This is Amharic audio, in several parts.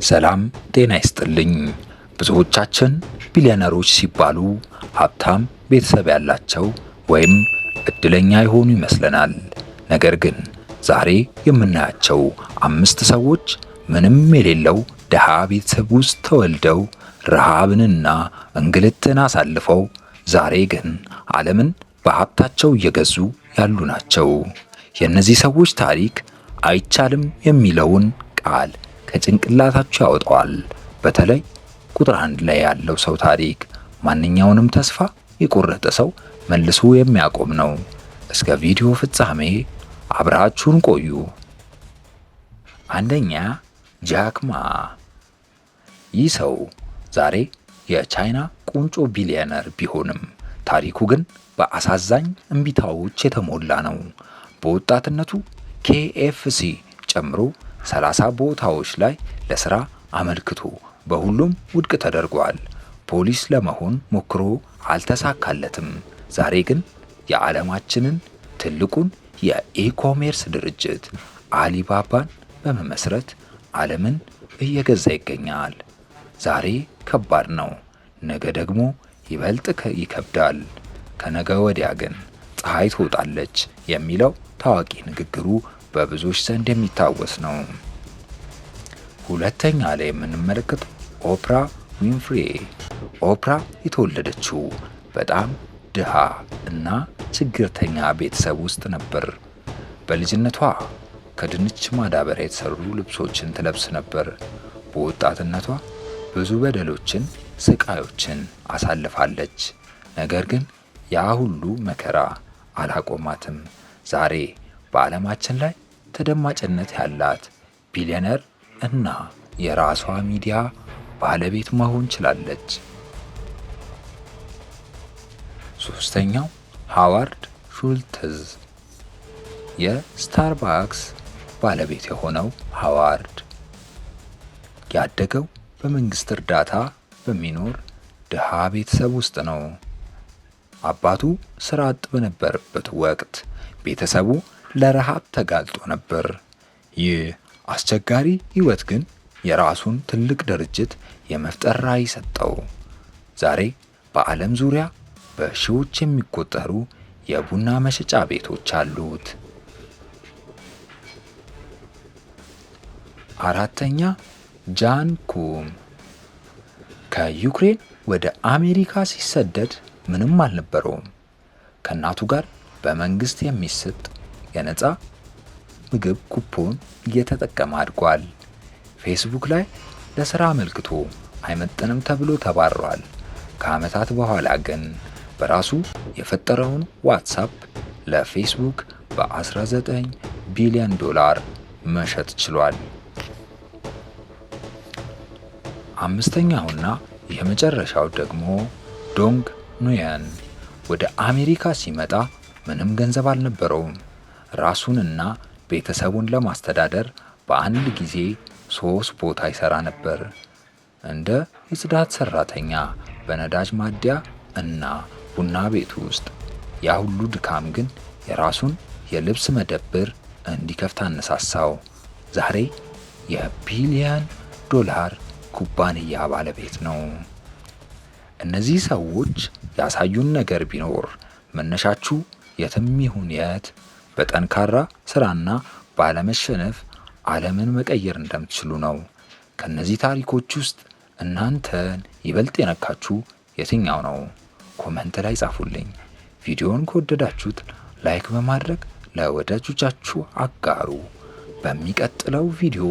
ሰላም ጤና ይስጥልኝ። ብዙዎቻችን ቢሊዮነሮች ሲባሉ ሀብታም ቤተሰብ ያላቸው ወይም እድለኛ የሆኑ ይመስለናል። ነገር ግን ዛሬ የምናያቸው አምስት ሰዎች ምንም የሌለው ድሃ ቤተሰብ ውስጥ ተወልደው ረሃብንና እንግልትን አሳልፈው ዛሬ ግን ዓለምን በሀብታቸው እየገዙ ያሉ ናቸው። የእነዚህ ሰዎች ታሪክ አይቻልም የሚለውን ቃል ከጭንቅላታቸው ያወጣዋል። በተለይ ቁጥር 1 ላይ ያለው ሰው ታሪክ ማንኛውንም ተስፋ የቆረጠ ሰው መልሶ የሚያቆም ነው። እስከ ቪዲዮ ፍጻሜ አብራችሁን ቆዩ። አንደኛ፣ ጃክ ማ። ይህ ሰው ዛሬ የቻይና ቁንጮ ቢሊዮነር ቢሆንም ታሪኩ ግን በአሳዛኝ እምቢታዎች የተሞላ ነው። በወጣትነቱ KFC ጨምሮ 30 ቦታዎች ላይ ለስራ አመልክቶ በሁሉም ውድቅ ተደርጓል። ፖሊስ ለመሆን ሞክሮ አልተሳካለትም። ዛሬ ግን የዓለማችንን ትልቁን የ e-commerce ድርጅት አሊባባን በመመስረት ዓለምን እየገዛ ይገኛል። ዛሬ ከባድ ነው፣ ነገ ደግሞ ይበልጥ ይከብዳል። ከነገ ወዲያ ግን ፀሐይ ትወጣለች የሚለው ታዋቂ ንግግሩ በብዙዎች ዘንድ የሚታወስ ነው። ሁለተኛ ላይ የምንመለከተው ኦፕራ ዊንፍሬ። ኦፕራ የተወለደችው በጣም ድሃ እና ችግርተኛ ቤተሰብ ውስጥ ነበር። በልጅነቷ ከድንች ማዳበሪያ የተሰሩ ልብሶችን ትለብስ ነበር። በወጣትነቷ ብዙ በደሎችን፣ ስቃዮችን አሳልፋለች። ነገር ግን ያ ሁሉ መከራ አላቆማትም። ዛሬ በዓለማችን ላይ ተደማጭነት ያላት ቢሊዮነር እና የራሷ ሚዲያ ባለቤት መሆን ችላለች። ሶስተኛው ሃዋርድ ሹልትዝ። የስታርባክስ ባለቤት የሆነው ሃዋርድ ያደገው በመንግስት እርዳታ በሚኖር ድሃ ቤተሰብ ውስጥ ነው። አባቱ ስራ አጥ በነበረበት ወቅት ቤተሰቡ ለረሃብ ተጋልጦ ነበር። ይህ አስቸጋሪ ህይወት ግን የራሱን ትልቅ ድርጅት የመፍጠር ራዕይ ሰጠው። ዛሬ በዓለም ዙሪያ በሺዎች የሚቆጠሩ የቡና መሸጫ ቤቶች አሉት። አራተኛ፣ ጃን ኩም። ከዩክሬን ወደ አሜሪካ ሲሰደድ ምንም አልነበረውም። ከእናቱ ጋር በመንግስት የሚሰጥ የነፃ ምግብ ኩፖን እየተጠቀመ አድጓል። ፌስቡክ ላይ ለስራ አመልክቶ አይመጥንም ተብሎ ተባሯል። ከዓመታት በኋላ ግን በራሱ የፈጠረውን ዋትሳፕ ለፌስቡክ በ19 ቢሊዮን ዶላር መሸጥ ችሏል። አምስተኛውና የመጨረሻው ደግሞ ዶንግ ኑየን። ወደ አሜሪካ ሲመጣ ምንም ገንዘብ አልነበረውም። ራሱንና ቤተሰቡን ለማስተዳደር በአንድ ጊዜ ሶስት ቦታ ይሰራ ነበር። እንደ የጽዳት ሰራተኛ፣ በነዳጅ ማደያ እና ቡና ቤት ውስጥ። ያ ሁሉ ድካም ግን የራሱን የልብስ መደብር እንዲከፍት አነሳሳው። ዛሬ የቢሊየን ዶላር ኩባንያ ባለቤት ነው። እነዚህ ሰዎች ያሳዩን ነገር ቢኖር መነሻችሁ የትም ይሁን የት በጠንካራ ስራና ባለመሸነፍ ዓለምን መቀየር እንደምትችሉ ነው። ከነዚህ ታሪኮች ውስጥ እናንተን ይበልጥ የነካችሁ የትኛው ነው? Comment ላይ ጻፉልኝ። ቪዲዮውን ከወደዳችሁት like በማድረግ ለወዳጆቻችሁ አጋሩ። በሚቀጥለው ቪዲዮ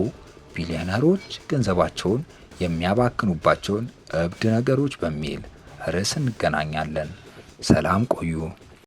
ቢሊዮነሮች ገንዘባቸውን የሚያባክኑባቸውን እብድ ነገሮች በሚል ርዕስ እንገናኛለን። ሰላም ቆዩ።